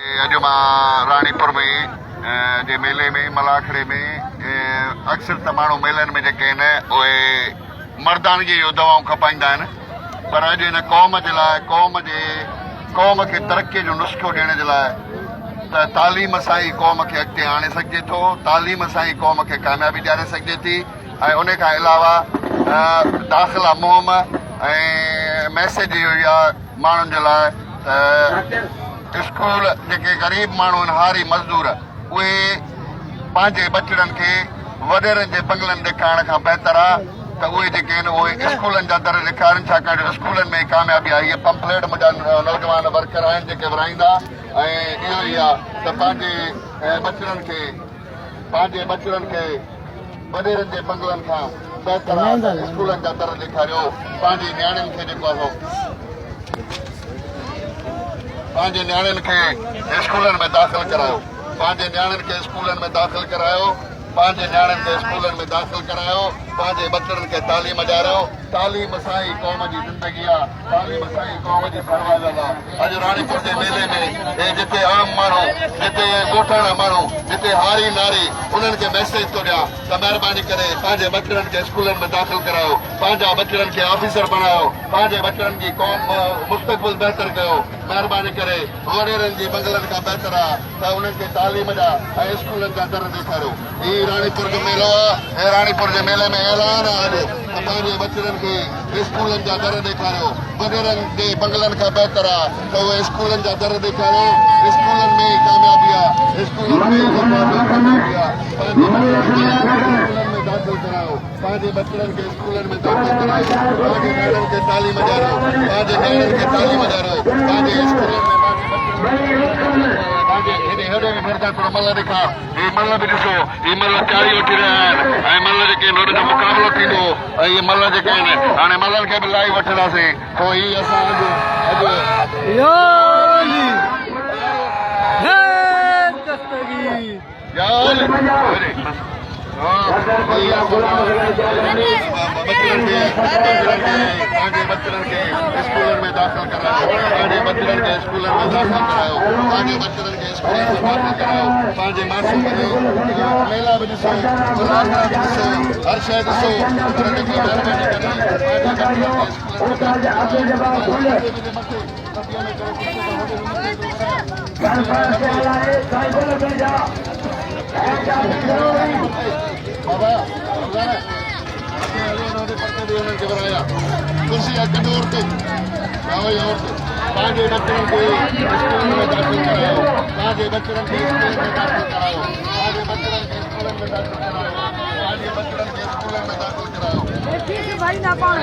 اڄ مان راڻيپور ۾ جي ميلي ۾ ملاکڙي ۾ اڪثر ته ماڻهو ميلن ۾ جيڪي آهن اهي مردانگي جون دوائون کپائيندا آهن پر اڄ هن قوم جي لاء قوم جي قوم کي ترقي جو نسخو ڏيڻ جي لاء ته تعليم سان ئي قوم کي اڳتي آڻي سگهجي ٿو، تعليم سان ئي قوم کي ڪاميابي ڏياري سگهجي ٿي ۽ ان کان علاوه داخلا مهم ۽ ميسيج اهو ئي آهي ماڻهن جي لاء ته اسڪول جيڪي غريب ماڻهو آهن هاري مزدور اهي پنهنجي ٻچڙن کي وڏيرن جي بنگلن ڏيکارڻ کان بهتر آهي ته اهي جيڪي آهن اهي اسڪولن جا در ڏيکارين ڇاڪاڻ جو اسڪولن ۾ ئي ڪاميابي آهي هيء پمفليٽ منهنجا نوجوان ورڪر آهن جيڪي ورهائيندا ۽ اهو ئي آهي ته پنهنجي ٻچڙن کي پنهنجي ٻچڙن کي وڏيرن جي بنگلن کان بهتر آهي ته اسڪولن جا در ڏيکاريو، پنهنجي نياڻين کي جيڪو آهي سو پنهنجي نياڻين کي اسڪولن ۾ داخل ڪرايو، پنهنجي نياڻين کي اسڪولن ۾ داخل ڪرايو، پنهنجي نياڻين کي اسڪولن ۾ داخل ڪرايو، پنهنجي ٻچڙن کي تعليم ڏياريو، تعليم سان ئي قوم جي زندگي آ، تعليم سان ئي قوم جي سروائيول آ. اڄ راڻيپور جي ميلي ۾ هي جتي عام ماڻهو، جتي ڳوٺاڻا ماڻهو، جتي هاري ناري انهن کي ميسيج ٿو ڏيان ته مهرباني ڪري پنهنجي ٻچڙن کي اسڪولن ۾ داخل ڪرايو، پنهنجا ٻچڙن کي آفيسر بڻايو، پنهنجي ٻچڙن جي قوم مستقبل بهتر ڪيو، مهرباني ڪري وڏيرن جي بنگلن کان بهتر آ ته انهن کي تعليم جا ۽ اسڪولن جا در ڏيکاريو. هي راڻيپور جو ميلو آ، هي راڻيپور جي ميلي ۾ اعلان آ اڄ ته پنهنجي ٻچڙن کي اسڪولن جا در ڏيکاريو، وڏيرن جي بنگلن کان بهتر آ ته اهي اسڪولن جا در ڏيکاريو، اسڪولن ۾ ئي ڪاميابي آ، اسڪولن ۾ ئي جيڪو آ سو ڪاميابي آ، پنهنجي ٻچڙن کي اسڪولن ۾ داخل ڪرايو، پنهنجي ٻچڙن کي اسڪولن ۾ داخل ڪرايو، پنهنجي نياڻين کي تعليم ڏياريو، پنهنجي نياڻين کي تعليم ڏياريو، پنهنجي اسڪولن ۾ پنهنجي ٻچڙن کي پنهنجي هيڏي هيڏي به ڦرجان ٿورو ملهه ڏيکار. هي ملهه به ڏسو، هي ملهه تياري وٺي رهيا آهن ۽ ملهه جيڪي آهن انهن جو مقابلو ٿيندو ۽ اهي ملهه جيڪي آهن هاڻي ملهن کي به لائي وٺنداسين سو هي اسان اڄ اڄ يالي خير دستگير. يالي ٻچڙن کي پنهنجي ٻچڙن کي اسڪولن ۾ داخل ڪرايو پنهنجي ٻچڙن کي اسڪولن ۾ داخل ڪرايو پنهنجي ٻچڙن کي اسڪولن ۾ داخل ڪرايو پنهنجي معصوم جي ميلا به ڏسو ملاکڙا به ڏسو هر شيء ڏسو پر جيڪي مهرباني ڪري پنهنجي ٻچڙن کي اسڪولن ۾ داخل ڪرايو پنهنجي مٿي ٽپيء ۾ ڪري پڇو ته هوڏي به مٿي ٿو بابا مٿي هلي وڃو هوڏي پکي ڏي انهن کي ورايا ڪرسي آ ڪڍو عورتو آئو عورتو پنهنجي ٻچڙن کي اسڪولن ۾ داخل ڪرايو پنهنجي ٻچڙن کي اسڪولن ۾ داخل ڪرايو پنهنجي ٻچڙن کي اسڪولن ۾ داخل ڪرايو پنهنجي ٻچڙن کي اسڪولن ۾ داخل ڪرايو. ڀائي نه پاڻ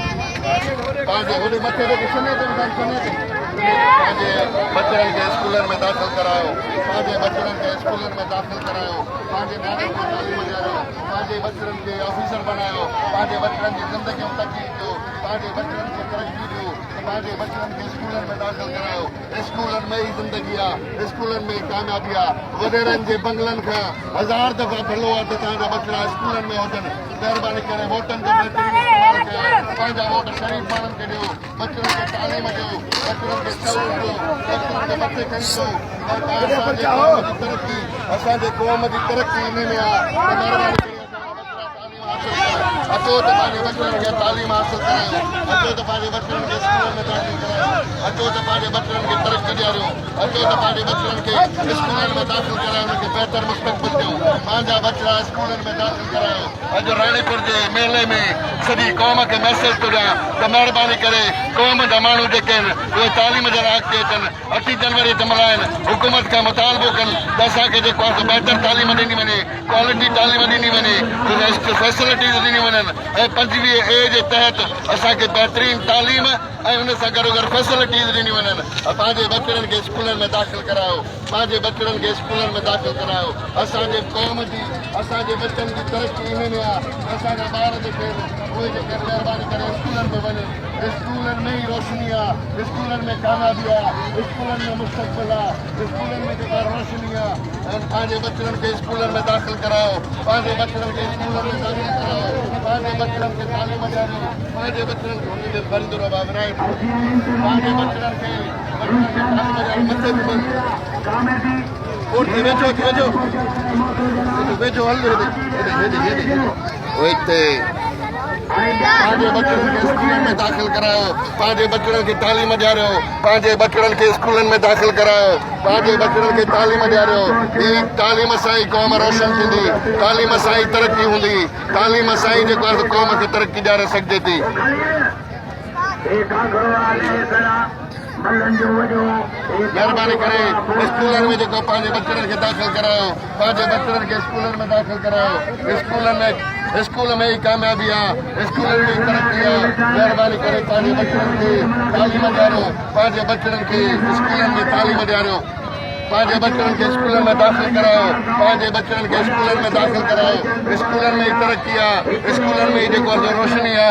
پنهنجي هوڏي مٿي تي سنهي تي وڌائين سنهي تي پنهنجي ٻچڙن کي اسڪولن ۾ داخل ڪرايو پنهنجي ٻچڙن کي اسڪولن ۾ داخل ڪرايو پنهنجي نياڻين کي تعليم ڏياريو پنهنجي ٻچڙن کي آفيسر بڻايو پنهنجي ٻچڙن جي زندگيون تبديل ڪيو پنهنجي ٻچڙن کي ترقي ڏيو پنهنجي ٻچڙن کي اسڪولن ۾ داخل ڪرايو اسڪولن ۾ ئي زندگي آ اسڪولن ۾ ئي ڪاميابي آ وڏيرن جي بنگلن کان هزار دفعا ڀلو آ ته توهان جا ٻچڙا اسڪولن ۾ هجن مهرباني ڪري ووٽن جو بهترين استعمال ڪيو پنهنجا ووٽ شريف ماڻهن کي ڏيو ٻچڙن کي تعليم ڏيو ٻچڙن کي شعور ڏيو ٻچڙن کي مٿي کڻي ڏيو ۽ توهان اسان جي قوم جي ترقي اسان جي قوم جي ترقي انهي ۾ آ ته مهرباني ڪري اسان جا ٻچڙا تعليم حاصل ڪن اچو ته پنهنجي ٻچڙن کي تعليم حاصل ڪرايون اچو ته پنهنجي ٻچڙن کي اسڪولن ۾ داخل ڪرايون اچو ته پنهنجي ٻچڙن کي ترقي ڏياريون اچو ته پنهنجي ٻچڙن کي اسڪولن ۾ داخل ڪرائي انهن کي بهتر مستقبل ڏيون پنهنجا ٻچڙا اسڪولن ۾ داخل ڪرايو اڄ راڻيپور جي ميلي ۾ سڄي قوم کي ميسيج ٿو ڏيان ته مهرباني ڪري قوم جا ماڻهو جيڪي آهن اهي تعليم جي لاء اڳتي اچن اٺين جنوري تي ملهائن حڪومت کان مطالبو ڪن ته اسان کي جيڪو آهي سو بهتر تعليم ڏني وڃي ڪوالٽي تعليم ڏني وڃي فيسلٽيز ڏنيون وڃن ۽ 25 اي جي تحت اسان کي بهترين تعليم ۽ ان سان گڏوگڏ فيسلٽيز ڏنيون وڃن ۽ پنهنجي ٻچڙن کي اسڪولن ۾ داخل ڪرايو پنهنجي ٻچڙن کي اسڪولن ۾ داخل ڪرايو اسان جي قوم جي اسان جي ٻچن جي ترقي انهي ۾ آ ته اسان جا ٻار جيڪي آهن اهي جيڪي مهرباني ڪري اسڪولن ۾ وڃن اسڪولن. اسڪولن ۾ ئي روشني آ، اسڪولن ۾ ڪاميابي آ، اسڪولن ۾ مستقبل آ، اسڪولن ۾ جيڪا روشني آ. پنهنجي ٻچڙن کي اسڪولن ۾ داخل ڪرايو، پنهنجي ٻچڙن کي اسڪولن ۾ داخل ڪرايو، پنهنجي ٻچڙن کي تعليم ڏياريو، پنهنجي ٻچڙن کي هن جي ڀريندو رهبا ورهائي پنهنجي ٻچڙن کي ٻچڙن کي تعليم ڏياريو مٿي به ٿي ويجهو ٿي ويجهو ويجهو هل هيڏي هيڏي هيڏي هيڏي هتي پنهنجي ٻچڙن کي اسڪولن ۾ داخل ڪرايو، پنهنجي ٻچڙن کي تعليم ڏياريو، پنهنجي ٻچڙن کي اسڪولن ۾ داخل ڪرايو، پنهنجي ٻچڙن کي تعليم ڏياريو، هي تعليم سان ئي قوم روشن ٿيندي، تعليم سان ئي ترقي هوندي، تعليم سان ئي جيڪو آهي سو قوم کي ترقي ڏياري سگهجي ٿي. مهرباني ڪري اسڪولن ۾ جيڪو پنهنجي ٻچڙن کي داخل ڪرايو پنهنجي ٻچڙن کي اسڪولن ۾ داخل ڪرايو اسڪولن ۾ اسڪول ۾ ئي ڪاميابي آ اسڪولن ۾ ئي ترقي آ مهرباني ڪري پنهنجي ٻچڙن کي تعليم ڏياريو پنهنجي ٻچڙن کي اسڪولن ۾ تعليم ڏياريو پنهنجي ٻچڙن کي اسڪولن ۾ داخل ڪرايو پنهنجي ٻچڙن کي اسڪولن ۾ داخل ڪرايو اسڪولن ۾ ئي ترقي آ اسڪولن ۾ ئي جيڪو آ سو روشني آ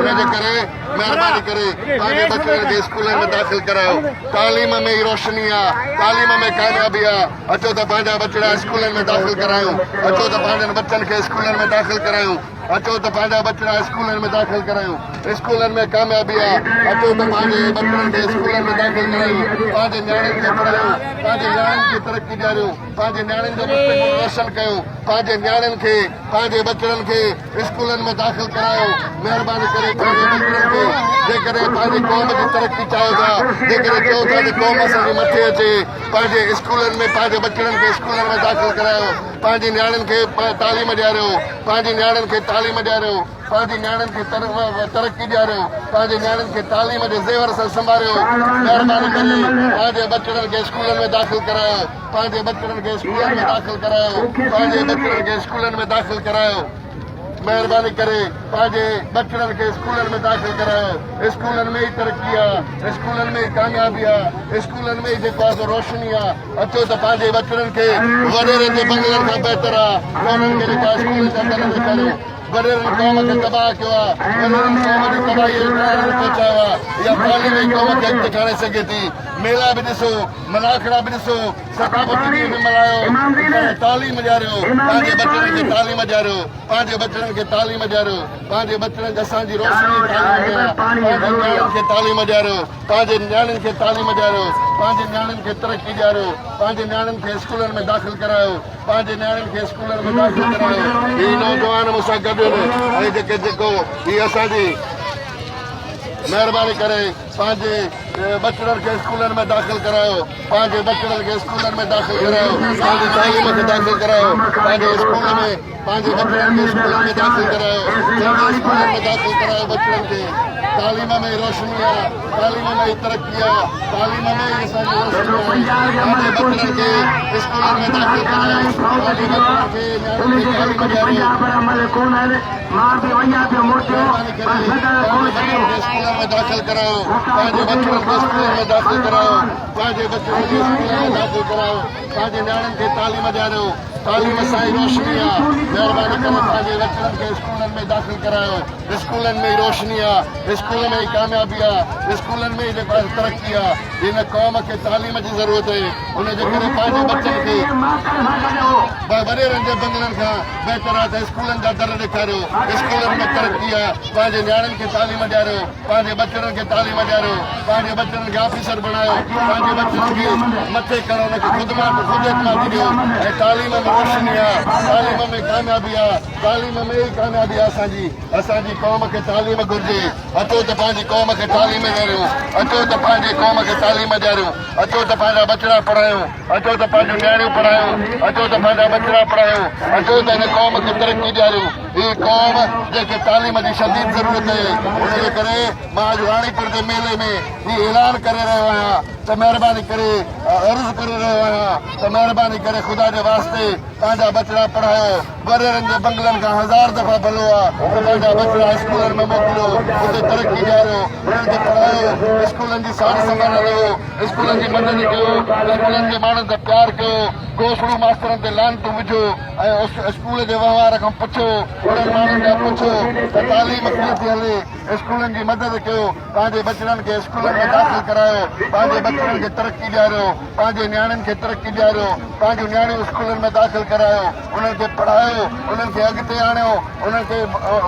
ان جي ڪري مهرباني ڪري پنهنجي ٻچڙن کي اسڪولن ۾ داخل ڪرايو تعليم ۾ ئي روشني آ تعليم ۾ ڪاميابي آ اچو ته پنهنجا ٻچڙا اسڪولن ۾ داخل ڪرايون اچو ته پنهنجن ٻچن کي اسڪولن ۾ داخل ڪرايون اچو ته پنهنجا ٻچڙا اسڪولن ۾ داخل ڪرايون اسڪولن ۾ ڪاميابي آ اچو ته پنهنجي ٻچڙن کي اسڪولن ۾ داخل ڪرايون پنهنجي نياڻين کي پڙهايون پنهنجي نياڻين کي ترقي ڏياريون پنهنجي نياڻين جو مستقبل روشن ڪيون پنهنجي نياڻين کي پنهنجي ٻچڙن کي اسڪولن ۾ داخل ڪرايو مهرباني ڪري پنهنجي ٻچڙن کي جيڪڏهن پنهنجي قوم جي ترقي چاهيو ٿا جيڪڏهن چئو ٿا ته قوم اسان جي مٿي اچي پنهنجي اسڪولن ۾ پنهنجي ٻچڙن کي اسڪولن ۾ داخل ڪرايو پنهنجي نياڻين کي تعليم ڏياريو پنهنجي نياڻين کي تعليم ڏياريو پنهنجي نياڻين کي ترقي ڏياريو پنهنجي نياڻين کي تعليم جي زيور سان سنواريو مهرباني ڪري پنهنجي ٻچڙن کي اسڪولن ۾ داخل ڪرايو پنهنجي ٻچڙن کي اسڪولن ۾ داخل ڪرايو پنهنجي ٻچڙن کي اسڪولن ۾ داخل ڪرايو مهرباني ڪري پنهنجي ٻچڙن کي اسڪولن ۾ داخل ڪرايو اسڪولن ۾ ئي ترقي آ اسڪولن ۾ ئي ڪاميابي آ اسڪولن ۾ ئي جيڪو آ سو روشني آ اچو ته پنهنجي ٻچڙن کي وڏيرن جي بنگلن کان بهتر آ ته انهن کي جيڪا اسڪولن جا در ڏيکاريو وڏيرن قوم کي تباهه ڪيو آ وڏيرن قوم جي تباهي جي ڪناري تي پهچايو آ اها تعليم ئي قوم کي اڳتي کڻي سگهي ٿي ميلا به ڏسو ملاکڙا به ڏسو ثقافتي ڏينهن به ملهايو پر تعليم ڏياريو پنهنجي ٻچڙن کي تعليم ڏياريو پنهنجي ٻچڙن کي تعليم ڏياريو پنهنجي ٻچڙن کي اسان جي روشني تعليم ۾ آ پنهنجي نياڻين کي تعليم ڏياريو پنهنجي نياڻين کي تعليم ڏياريو پنهنجي نياڻين کي ترقي ڏياريو پنهنجي نياڻين کي اسڪولن ۾ داخل ڪرايو پنهنجي نياڻين کي اسڪولن ۾ داخل ڪرايو هي نوجوان مون سان گڏ آهن ۽ جيڪي جيڪو هي اسان جي مهرباني ڪري پنهنجي ٻچڙن کي اسڪولن ۾ داخل ڪرايو پنهنجي ٻچڙن کي اسڪولن ۾ داخل ڪرايو پنهنجي تعليم کي داخل ڪرايو پنهنجي اسڪول ۾ پنهنجي ٻچڙن کي اسڪولن ۾ داخل ڪرايو پنهنجي اسڪولن ۾ داخل ڪرايو ٻچڙن کي تعليم ۾ روشني آ تعليم ۾ ئي ترقي آ تعليم ۾ ئي اسان جي روشني آهي پنهنجي ٻچڙن کي اسڪولن ۾ داخل ڪرايو پنهنجي ٻچڙن کي نياڻين کي تعليم ڏياريو مهرباني ڪري پنهنجي ٻچڙن کي اسڪولن ۾ داخل ڪرايو پنهنجي ٻچڙن کي اسڪولن ۾ داخل ڪرايو پنهنجي ٻچڙن کي اسڪولن ۾ داخل ڪرايو پنهنجي نياڻين کي تعليم ڏياريو تعليم سان ئي روشني آ مهرباني ڪري پنهنجي ٻچڙن کي اسڪولن ۾ داخل ڪرايو اسڪولن ۾ ئي روشني آ اسڪول ۾ ئي ڪاميابي آ اسڪولن ۾ ئي جيڪو آهي ترقي آ هن قوم کي تعليم جي ضرورت آهي ان جي ڪري پنهنجي ٻچن کي وڏيرن جي بنگلن کان بهتر آ ته اسڪولن جا در ڏيکاريو اسڪولن ۾ ترقي آ پنهنجي نياڻين کي تعليم ڏياريو پنهنجي ٻچڙن کي تعليم ڏياريو، پنهنجي ٻچڙن کي آفيسر بڻايو، پنهنجي ٻچڙن کي مٿي کڻو، انهن کي خود اعتمادي ڏيو ۽ تعليم ۾ روشني آ، تعليم ۾ ڪاميابي آ، تعليم ۾ ئي ڪاميابي آ اسان جي، اسان جي قوم کي تعليم گهرجي، اچو ته پنهنجي قوم کي تعليم ڏياريون، اچو ته پنهنجي قوم کي تعليم ڏياريون، اچو ته پنهنجا ٻچڙا پڙهايون، اچو ته پنهنجون نياڻيون پڙهايون، اچو ته پنهنجا ٻچڙا پڙهايون، اچو ته هن قوم کي ترقي ڏياريون. هي قوم جنهن کي تعليم جي شديد ضرورت آهي ان جي ڪري مان اڄ راڻيپور جي ميلي ۾ هي اعلان ڪري رهيو آهيان ته مهرباني ڪري عرض ڪري رهيو آهيان ته مهرباني ڪري خدا جي واسطي پنهنجا ٻچڙا پڙهايو وڏيرن جي بنگلن کان هزار دفعا ڀلو آ ته پنهنجا ٻچڙا اسڪولن ۾ موڪليو اتي ترقي ڏياريو انهن کي پڙهايو اسڪولن جي سار سنڀال لهو اسڪولن جي مدد ڪيو اسڪولن جي ماڻهن سان پيار ڪيو گوسڙو ماسترن تي لعنتون وجهو ۽ اسڪول جي وهنوار کان پڇو، انهن ماڻهن کان پڇو ته تعليم ڪيئن ٿي هلي، اسڪولن جي مدد ڪيو، پنهنجي ٻچڙن کي اسڪولن ۾ داخل ڪرايو، پنهنجي ٻچڙن کي ترقي ڏياريو، پنهنجي نياڻين کي ترقي ڏياريو، پنهنجون نياڻيون اسڪولن ۾ داخل ڪرايو، انهن کي پڙهايو، انهن کي اڳتي آڻيو، انهن کي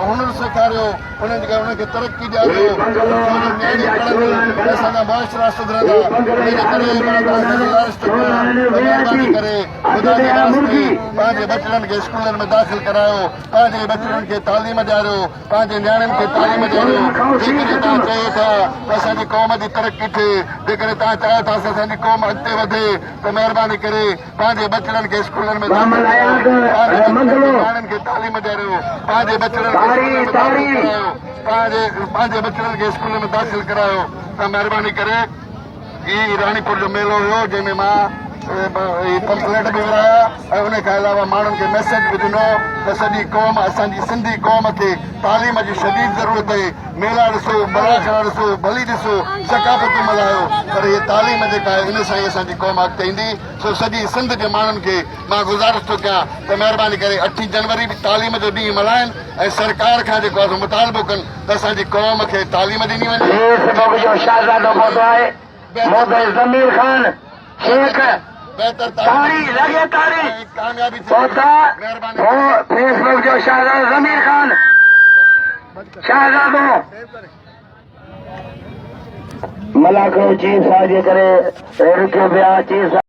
هنر سيکاريو، انهن کي انهن کي ترقي ڏياريو، ڇو جو نياڻيون پڙهنديون ته اسان جا معاشرا سڌرندا، ان جي ڪري مان توهان کي گذارش ٿو ڪيان ته مهرباني ڪري خدا جي واسطي پنهنجي ٻچڙن کي اسڪولن ۾ داخل ڪرايو، پنهنجي ٻچڙن کي تعليم ڏياريو، پنهنجي نياڻين کي تعليم ڏياريو، جيڪڏهن توهان چاهيو ٿا ته اسان جي قوم جي ترقي ٿئي، جيڪڏهن توهان چاهيو ٿا ته اسان جي قوم اڳتي وڌي ته مهرباني ڪري پنهنجي ٻچڙن کي اسڪولن ۾ داخل ڪرايو، پنهنجي نياڻين کي تعليم ڏياريو، پنهنجي ٻچڙن کي اسڪولن ۾ داخل ڪرايو، پنهنجي ٻچڙن کي اسڪولن ۾ داخل ڪرايو ته مهرباني ڪري. هي راڻيپور جو ميلو هيو جنهن ۾ مان هي پمفليٽ به ورهايا ۽ ان کان علاوه ماڻهن کي ميسيج به ڏنو ته سڄي قوم اسان جي سنڌي قوم کي تعليم جي شديد ضرورت اهي ميلا ڏسو ملاکڙا ڏسو ڀلي ڏسو ثقافتون ملهايو پر هي تعليم جيڪا آهي ان سان ئي اسان جي قوم اڳتي ايندي سو سڄي سنڌ جي ماڻهن کي مان گذارش ٿو ڪيان ته مهرباني ڪري اٺين جنوري به تعليم جو ڏينهن ملهائن ۽ سرڪار کان جيڪو آهي سو مطالبو ڪن ته اسان جي قوم کي تعليم ڏني وڃي. فيس بڪ جو شهزادو پهتو آهي محبت ضمير خان شيخ بهتر تاڙي لڳي تاڙي ۽ ڪاميابي ٿئي پهتا مهرباني هو فيس بڪ جو شهزادو ضمير خان شهزادو ملاکڙو چيف صاحب جي ڪري رڪيو پيا چيف صاحب.